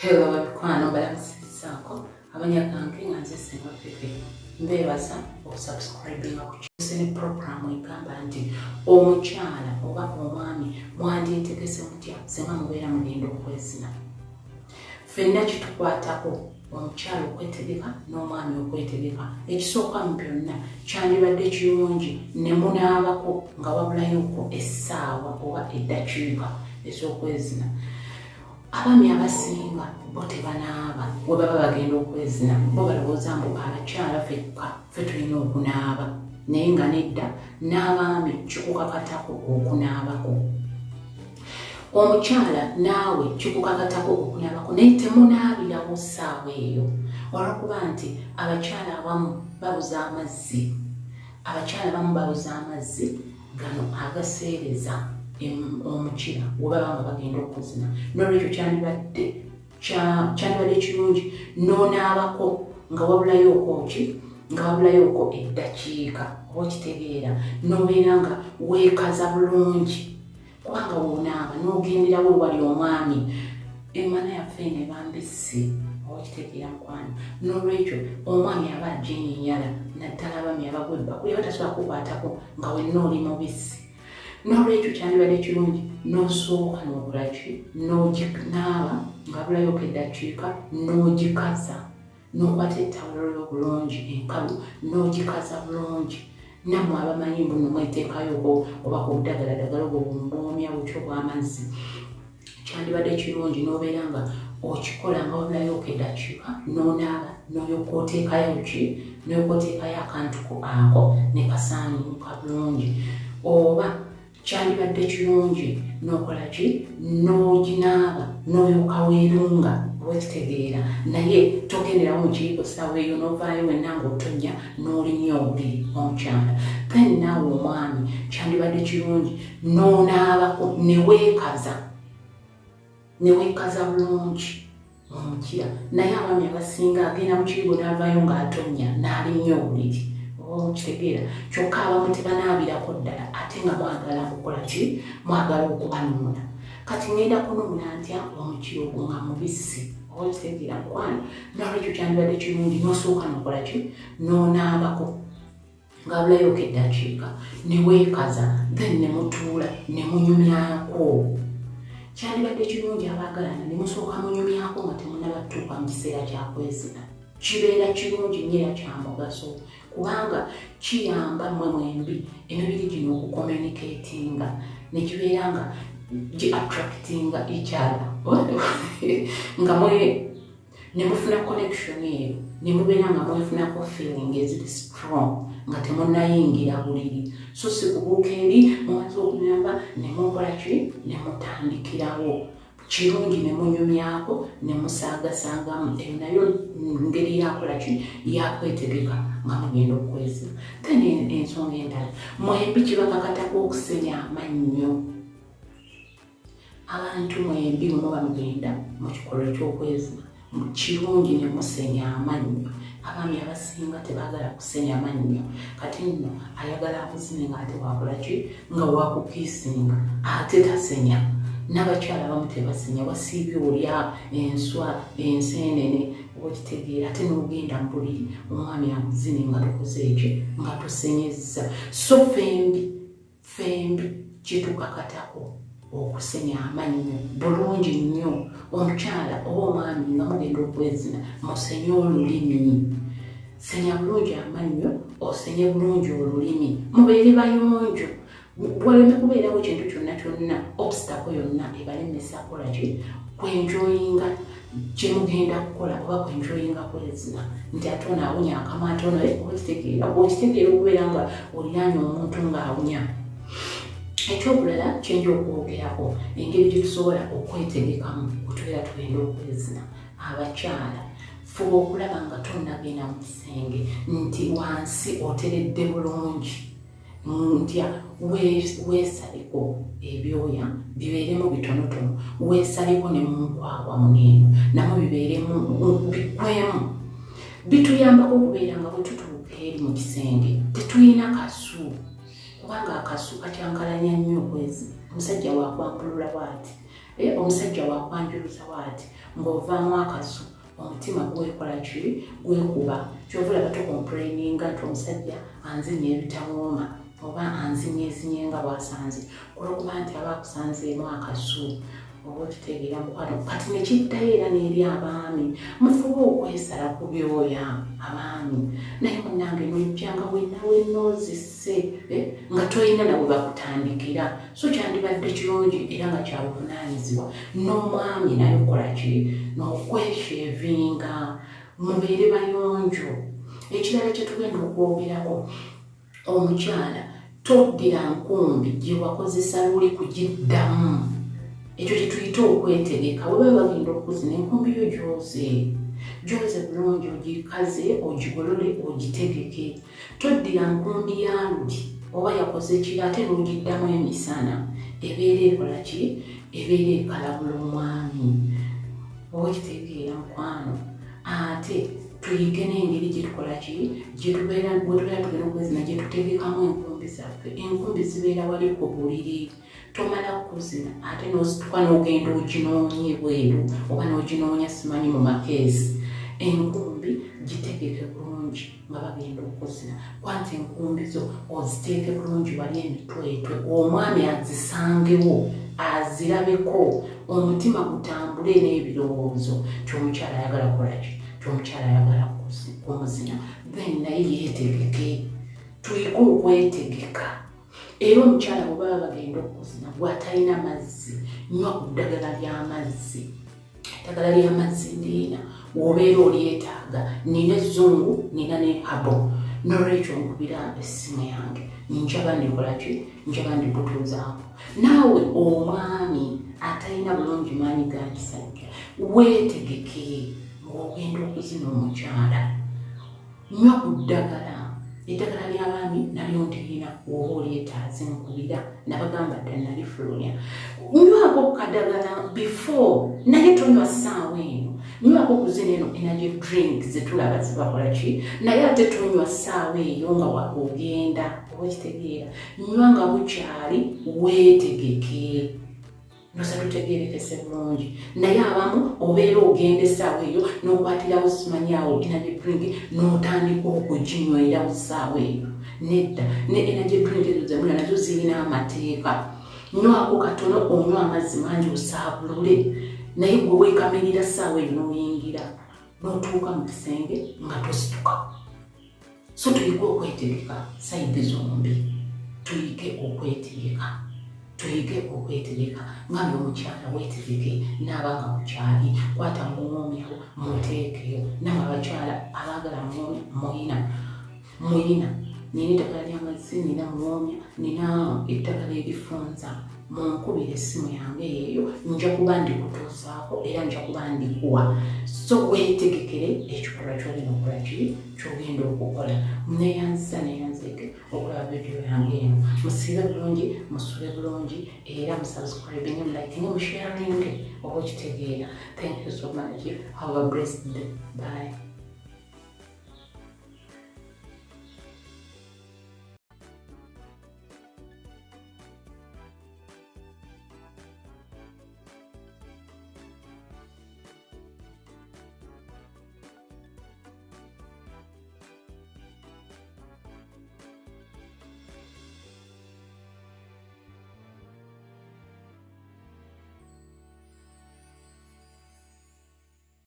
Hello babikwano, mbalamusizaako. Amanya gange nga nze Senga Pepe. Mbeebaza okusubscribinga ku ne programu egamba nti omukyala oba omwami mwandyetegese mutya singa mubeera mugenda okwezina. Ffenna kitukwatako, omukyala okwetegeka n'omwami okwetegeka. Ekisooka mu byonna, kyandibadde kirungi ne munaabako nga wabulayoko essaawa oba eddakiika ez'okwezina. Abaami abasinga bo tebanaaba we baba bagenda okwezina. Bo balowooza mbu abakyala fekka ffe tulina okunaaba, naye nga nedda, n'abaami kikukakatako okunaabako. Omukyala naawe kikukakatako okunaabako, naye temunaabirawo ssaawa eyo olwokuba nti abakyala abamu babuza amazzi. Abakyala abamu babuza amazzi gano agaseereza omukira we baba nga bagenda okuzina. Nolwekyo kyandibadde kirungi n'onaabako nga wabulayoko ki, nga wabulayoko eddakiika, oba okitegeera, n'obeera nga weekaza bulungi, kubanga wonaaba n'ogenderawo wali omwami, emana yaffe eno eba mbisi, oba okitegeera mukwano. N'olwekyo omwami aba ajenyinyala, naddala abaami abagwa ebbakuli aba tasobola kukwatako nga wenna oli mubisi. N'olwekyo kyandibadde kirungi n'osooka n'okolaki, n'oginaaba nga bulayoko eddakiika, n'ogikaza, n'okwata ettawulo lyo bulungi enkalu n'ogikaza bulungi. Nammwe abamanyi mbuno mweteekayoko oba ku budagaladagala obwo bumboomya butyo obw'amazzi, kyandibadde kirungi n'obeera nga okikola nga wabulayoko eddakiika, n'onaaba, n'oyoka oteekayo ki, n'oyoka oteekayo akantu ko ako ne kasaanuuka bulungi. Oba kyandibadde kirungi n'okola ki, n'oginaaba, n'oyoka weerunga, oba okitegeera, naye togenderawo mu kiyigo ssaawa eyo n'ovaayo wenna ng'otonnya n'olinnya obuliri omukyala. Then naawe omwami kyandibadde kirungi n'onaabako ne weekaza, ne weekaza bulungi omukira. Naye abaami abasinga agenda mu kiyigo n'avaayo ng'atonnya n'alinnya obuliri, oba okitegeera. Kyokka abamu tebanaabirako ddala, ate nga mwagala kukola ki, mwagala okubanuuna. Kati ngenda kunuuna ntya omukira ogwo nga mubisi, oba okitegeera mukwano? Nolwekyo kyandibadde kirungi n'osooka nokola ki, n'onaabako ng'abulayoko eddakiika, ne weekaza, then ne mutuula ne munyumyako. Kyandibadde kirungi abaagalana ne musooka munyumyako nga temunnaba tutuuka mu kiseera kyakwezina. Kibeera kirungi nnyo era kya mugaso, kubanga kiyamba mmwe mwembi emibiri gino okucommunicatinga ne kibeera nga gi attractinga each other, nga mwe ne mufuna connection eyo, ne mubeera nga mwefunako feeling eziri strong nga temunnayingira buliri. So si kubuuka eri mumaze okunyamba ne mukola ki, ne mutandikirawo. Kirungi ne munyumyako ne musaagasaagamu. Eyo nayo ngeri yakola ki, yakwetegeka nga mugenda okwezina. Then ensonga endala, mwembi kibakakatako okusenya amannyo. Abantu mwembi bwe muba mugenda mu kikolwa ekyokwezina, kirungi ne musenya amannyo. Abaami abasinga tebaagala kusenya mannyo. Kati nno ayagala akuzine nga ate wakola ki, nga wakukissinga, ate tasenya. N'abakyala abamu tebasenya. Wasiibye olya enswa, enseenene, oba okitegeera, ate n'ogenda mu buliri omwami akuzine nga tukoze eki, nga tusenyezza. So fembi fembi kitukakatako okusenya amannyo bulungi nnyo. Omukyala oba omwami nga mugenda okwezina, musenye olulimi. Senya bulungi amannyo, osenye bulungi olulimi, mubeere bayonjo, waleme kubeerawo kintu kyonna kyonna, obstacle yonna ebalemesa kukola ki, kwenjoyinga kyemugenda kukola oba kwenjoyinga kwezina, nti ate ono awunya akamwa, ate ono, okitegeera, okitegeera okubeera nga olinaanya omuntu ng'awunya. Ekyokulala kyenja okwogerako, engeri gye tusobola okwetegekamu bwe tubeera tugenda okwezina. Abakyala, fuba okulaba nga tonnagenda mu kisenge nti wansi oteredde bulungi. Ntya? Weesaleko ebyoya bibeeremu bitonotono, weesaleko ne munkwawa muneeno namwe bibeeremu, biggwemu. Bituyambako okubeera nga bwe tutuuka eri mu kisenge tetulina kasu, kubanga akasu kakyankalanya nnyo okwezi. Omusajja wakwambulula bwati. Omusajja wakwanjuluza waati ng'ovaamu akasu, omutima gwekola ki? Gwekuba. Kyova olaba tocomplaininga nti omusajja anzinya ebitawooma oba anzinyezinye nga bwasanze, olwokuba nti aba akusanzeemu akasu. Oba okitegeera, mukwano? Kati nekiddayo era n'eri abaami, mufube okwesala ku byoya abaami. Naye munange nojjanga wenna wennoozisse nga tolina nawe bakutandikira. So kyandibadde kirungi era nga kyabuvunaanyizibwa n'omwami naye okola ki? N'okweshavinga, mubeere bayonjo. Ekirala kyetugenda okwogerako, omukyala toddira nkumbi gye wakozesa luli kugiddamu. Ekyo kyetuyita okwetegeka. Bwe baba bagenda okuzina, enkumbi yo gyoze, gyoze bulungi, ogikaze, ogigolole, ogitegeke. Toddira nkumbi ya luli oba yakoze kiri ate n'ogiddamu emisana. Ebeera ekola ki? Ebeera ekalabula omwami. Oba okitegeera, mukwano? Ate tuyige n'engeri gyetukola ki, gyetubeera bwe tubeera tugenda okwezina, gyetutegekamu enkumbi zaffe. Enkumbi zibeera wali ku buliri. Tomala kuzina ate n'osituka n'ogenda oginoonya ebweru oba n'oginoonya simanyi mu makeesi. Enkumbi gitegeke bulungi nga bagenda okuzina. Kwata enkumbi zo oziteeke bulungi wali emitwetwe, omwami azisangewo, azirabeko, omutima gutambule n'ebirowoozo ti omukyala ayagala kukolaki, ti omukyala ayagala kumuzina. Then naye yeetegeke. Tuyige okwetegeka. Era omukyala bwe baba bagenda okuzina, gwatalina mazzi, nywa ku ddagala ly'amazzi. Eddagala ly'amazzi ndiina, wobeera olyetaaga. Nina ezzungu, nina ne herbal. Nolwekyo nkubira essimu yange, njaba ndikolaki, njaba ndikutuuzaako. Naawe omwami atalina bulungi maanyi ga kisajja, weetegeke ng'ogenda okuzina omukyala. Nywa ku ddagala, eddagala ly'abaami nalyo ntirina, oba olyetaaze nkubira. Nabagamba dda nalifulumya. Nywako kadagala before, naye tonywa ssaawa eno. Nywako kuzina eno energy drink zetulaba zibakola ki, naye ate tonywa ssaawa eyo nga ogenda. Oba okitegeera? Nywa nga bukyali, weetegeke. Nosa tutegerekese bulungi. Naye abamu obeera ogenda essaawa eyo n'okwatirawo simanyi awo energy drink n'otandika okuginywerawo ssaawa eyo. Nedda, ne energy drink ezo zemunywa nazo zirina amateeka. Nywako katono, onywa amazzi mangi, osaabulule. Naye gwe weekamirira ssaawa eyo n'oyingira n'otuuka mu kisenge nga tosituka. So tuyige okwetegeka side zombi, tuyige okwetegeka, tuyige okwetegeka. Ngambye omukyala weetegeke naaba nga mukyali, kwata muwoomyawo muteekeyo. Namwe abakyala abaagala muwoomya, muyina, muyina. Nina eddagala ly'amazzi, nina muwoomya, nina eddagala erifunza. Munkubira essimu yange eyo, nja kuba ndikutuusaako era nja kuba ndikuwa. So weetegekere ekikolwa kyogenda okukola ki, kyogenda okukola. Neyanzisa, neyanzeeke okulaba vidiyo yange eno. Musiibe bulungi, musule bulungi, era musubscribinge, mulikinge, musharinge. Oba okitegeera? Thank you so much. Have a blessed day. Bye.